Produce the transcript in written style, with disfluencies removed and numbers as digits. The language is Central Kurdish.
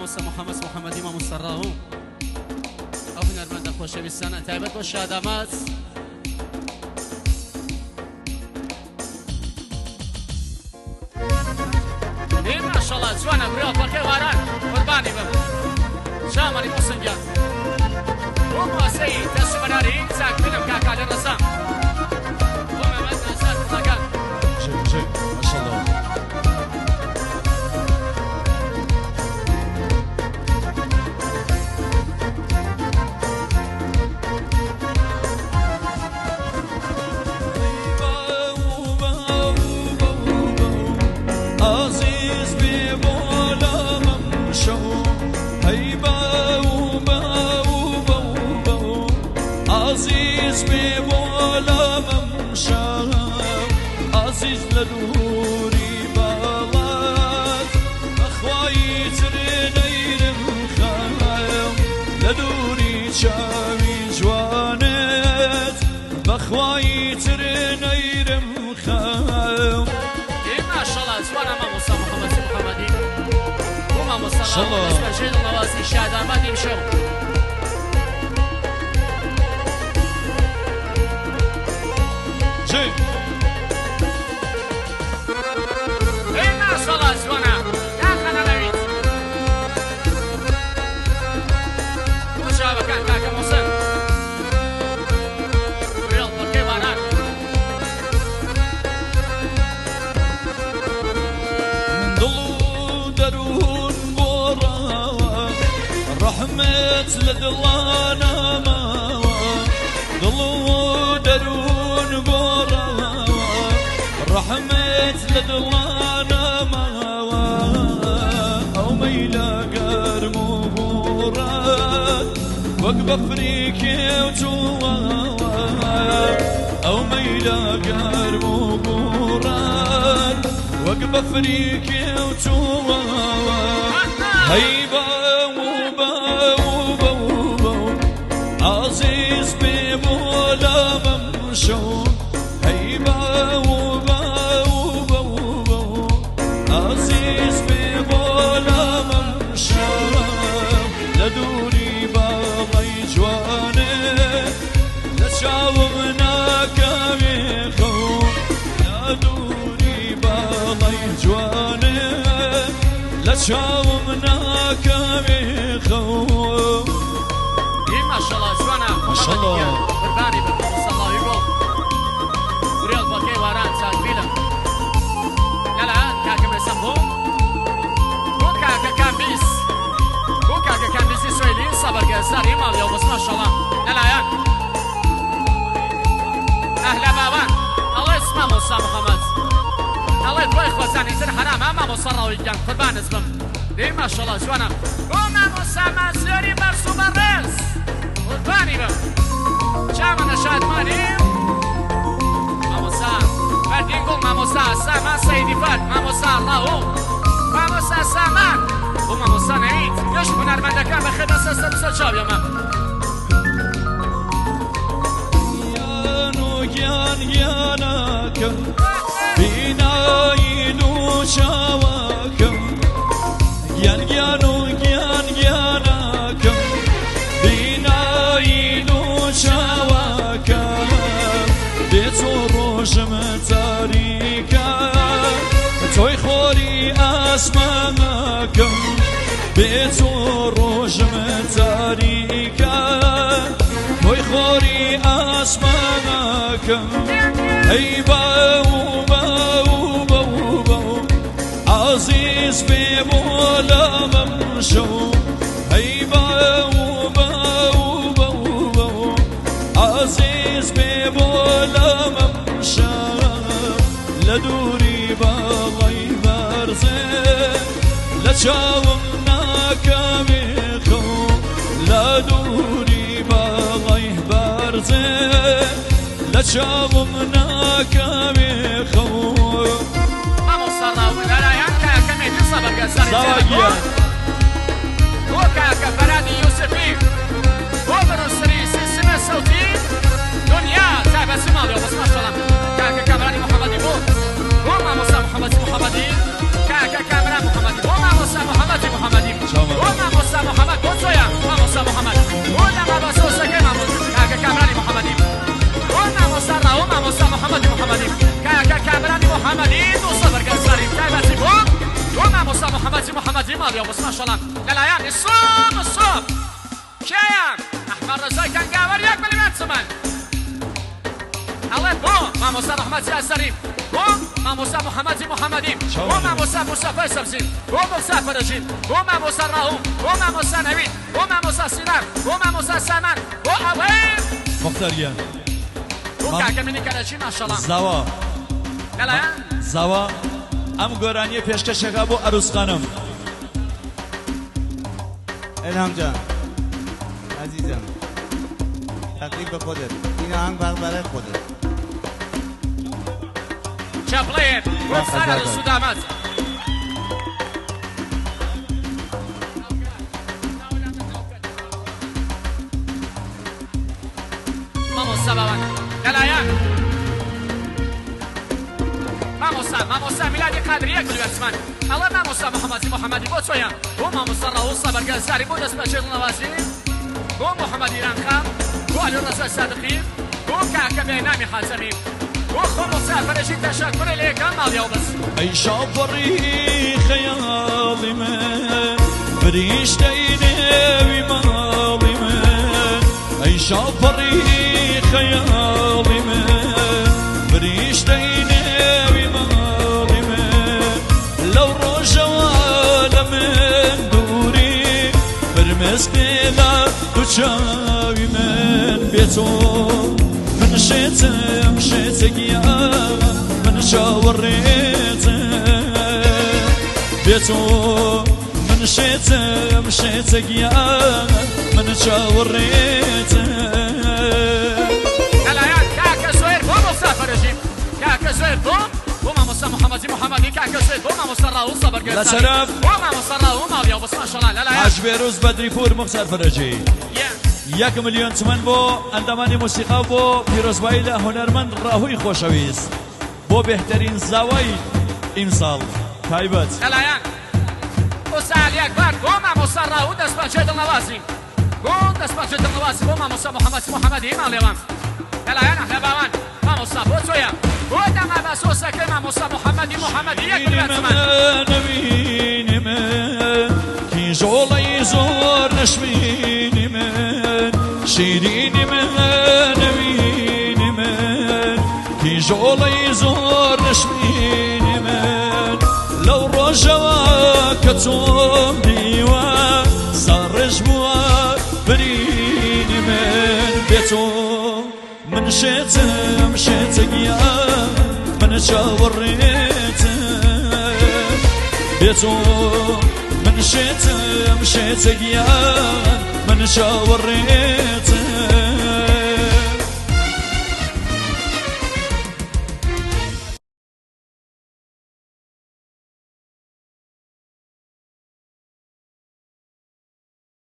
مامۆستا محەممەد محەممەدی مامۆستا ڕاهو ئەو هونەرمەندە خۆشەویستانە تایبەت بۆ شاداماز. ماشەڵا جوانە برا پەکێ واران قوربانی بم شامەری موسن گیان بۆ مواسەی دەست بەراری چاکترم کاکا لە ڕەزا بۆ مەمەد ئازاد کوڕەکان. بژی ماشاءالله. ئازیز لە دووری باڵات بەخوای تر نەیرم خەم لە دووری چاوی جوانت بەخوای تر نەیرم خەم. ئێ ماشەڵا جوانە مامۆستا محەمەد محەمەدی بۆ مامۆستا دەستبەجێ دڵنەوازی شاداماد ئیمشەو. جێ. ئێ ماشەڵا جوانە ناخەنە نەویت بۆ چاوەکان کاکە محسن ڕێڵ پەکێ باران. دڵ و دەروون گۆڕاوە ڕەحمت لە دڵانە ماوە دڵ و دەروون گۆڕاوە ڕەحمت لە دڵانە ماوە ئەو مەیلە گەرم و گوڕات وەک بەفری کێو چووەوە ئەو مەیلە گەرم و گوڕات وەک بەفری کێو چووەوە هەی باو باو باو باو ئازیز بێ بۆ لامەم شەو هەی باو باو باو باو ئازیز بێ بۆ لامەم شەو لە دووری باڵای جوانێ لە چاوم ناکەوێ خەو لە دووری باڵای جوانێ لە چاوم ناکەوێ خەو. ئێ ماشەڵا جوانە ماشەڵا. قوربانی بم مامۆستا ڵاوی گوڵ گورێڵ پەکەی واران چاک فیلم لەلا کاکە مێسەم بۆ بۆ کاکە کامبیز بۆ کاکە کامبیزی سوێلی سەبەرگەزاری ماڵیەوە بەس ماشەڵا لەلایەن ئەهلە بابان ئەڵێ مامۆستا محەممەد ئەڵێ دوای خۆزانی تر حەرامە مامۆستا ڕاوی گیان قوربانت بم دەی ماشەڵا جوانە بۆ مامۆستا مازیاری بەرز و بەڕێز قوربانی بم چامەنە شادمانی مامۆستا فەردین گوڵ مامۆستا سامان سەیدی فەرد مامۆستا ڕاهو مامۆستا سامان بۆ مامۆستا نەوید گشت هونەرمەندەکان بەخێر بەسەر سەر سەر چاویەمە. گیان و گیان گیانەکەم بینایی دوو چاوەکەم گیان گیان و گیان گیانەکەم بینایی دوو چاوەکەم بێ تۆ ڕۆژم تاریکە تۆی خۆری ئاسمانەکەم بێ تۆ ڕۆژم تاریکە تۆی خۆری ئاسمانەکەم هەی باو باو باو باو ئازیز بێ بۆ لامەم شەو هەی باو باو باو باو ئازیز بێ بۆ لامەم شەو لە دووری باڵای بەرزێ لە چاوم ناکەوێ خەو لە دووری باڵای بەرزێ لە چاوم ناکەوێ خەو. مامۆستا ڕاوی لەلایەن کاکە مێهدی سەبەرگەزاری زاوا گیان. بۆ کاکە فەرادی یوسفی بۆ بەرۆسەری سیستمە سەوتی دنیا تایبەتی ماڵیەوە بەس ماشەڵا کاکە کامرانی محەمەدی بۆ بۆ مامۆستا محەمەدی محەمەدی کاکە کامران محەمەدی بۆ مامۆستا محەمەدی محەمەدی بۆ. ماشەڵا لەلایەن ئیسلام سۆف کێیە ئەحمەد ڕەزای تەنگاوەر یەک ملیۆن تمەن ئەڵێ بۆ مامۆستا ڕەحمەتی ئەزەری بۆ مامۆستا محەممەدی محەممەدی بۆ مامۆستا مستەفای سەبزی بۆ مۆستا فەرەجی بۆ مامۆستا ڕاهو بۆ مامۆستا نەوید بۆ مامۆستا سینار بۆ مامۆستا سامان بۆ ئەوەی مختار گیان بۆ کاکە منی کەرەچی ماشەڵا زاوا لەلایەن زاوا ئەم گۆرانیە پێشکەشەکە بۆ ئەروس خانم. الهام جان عزیزم تقریب به خودت این آهنگ برای خودت. چەپڵەیەک بۆ سارا رسوودامەد. مامۆستا باوان لەلایەن مامۆستا مامۆستا میلادی قادری یەک ملیۆن تمەن ئەڵێ مامۆستا محەممەدی محەممەدی بۆ تۆیە بۆ مامۆستا ڕەوڵ سەبەرگەزاری بۆ دەستبەجێ دڵنەوازی بۆ محەممەد ئیرانخان بۆ عەلی ڕەزا سادقی بۆ کاکە بێنامی حاتەمی بۆ خۆم مسافرەژی تەشەکورە لە یەکەم ماڵیەوە بەس. ئەی شاپەڕی خەیاڵی من فریشتەی نێوی ماڵی من ئەی شاپەڕی خەیاڵی من فریشتەی نێوی ماڵی من لەو ڕۆژەوە لە من دووری فرمێسکێ لە دوو چاوی من بێ تۆ من شێتم شێتە گیان من چاوەڕێتم بێ تۆ من شێتم شێتە گیان من چاوەڕێتم. لەلایەن کاکە زۆیر بۆ مۆستا فەرەجی کاکە زۆیر بۆ بۆ مامۆستا محەممەدی محەممەدی کاکە زۆیر بۆ مامۆستا ڕاوڵ سەبەرگەزانی لە تەرەف بۆ مامۆستا ڕاوڵ ماڵیەوە بەس ماشەڵا لەلایەن حاج بێروز بەدریپوور موختار فەرەجی یەک ملیۆن تمەن بۆ ئەندامانی مۆسیقا و بۆ پیرۆزبایی لە هونەرمەند ڕاهوی خۆشەویست بۆ بێهتەرین زاوای ئیمساڵ تایبەت. لەلایەن ئوستا عەلی ئەکبەر بۆ مامۆستا ڕاهو دەستبەجێ دڵنەوازی بۆ دەستبەجێ دڵنەوازی بۆ مامۆستا محەمەد محەمەدی ماڵێوان لەلایەن ئەهلەباوان مامۆستا بۆ تۆیە بۆ دەما باسۆسەکەی مامۆستا محەمەدی محەمەدی یەک ملیۆن تمەن. نەوینی من کیژۆڵەی زۆر نەشمینی من شیرینی من نەوینی من کیژۆڵەی زۆر نەشمینی من لەو ڕۆژەوە کە تۆم دیوە ساڕێژ بووە برینی من بێ تۆ من شێتم شێتە گیان من چاوەڕێتم بێ تۆ من شێتم شێتە گیان من چاوەڕێتم.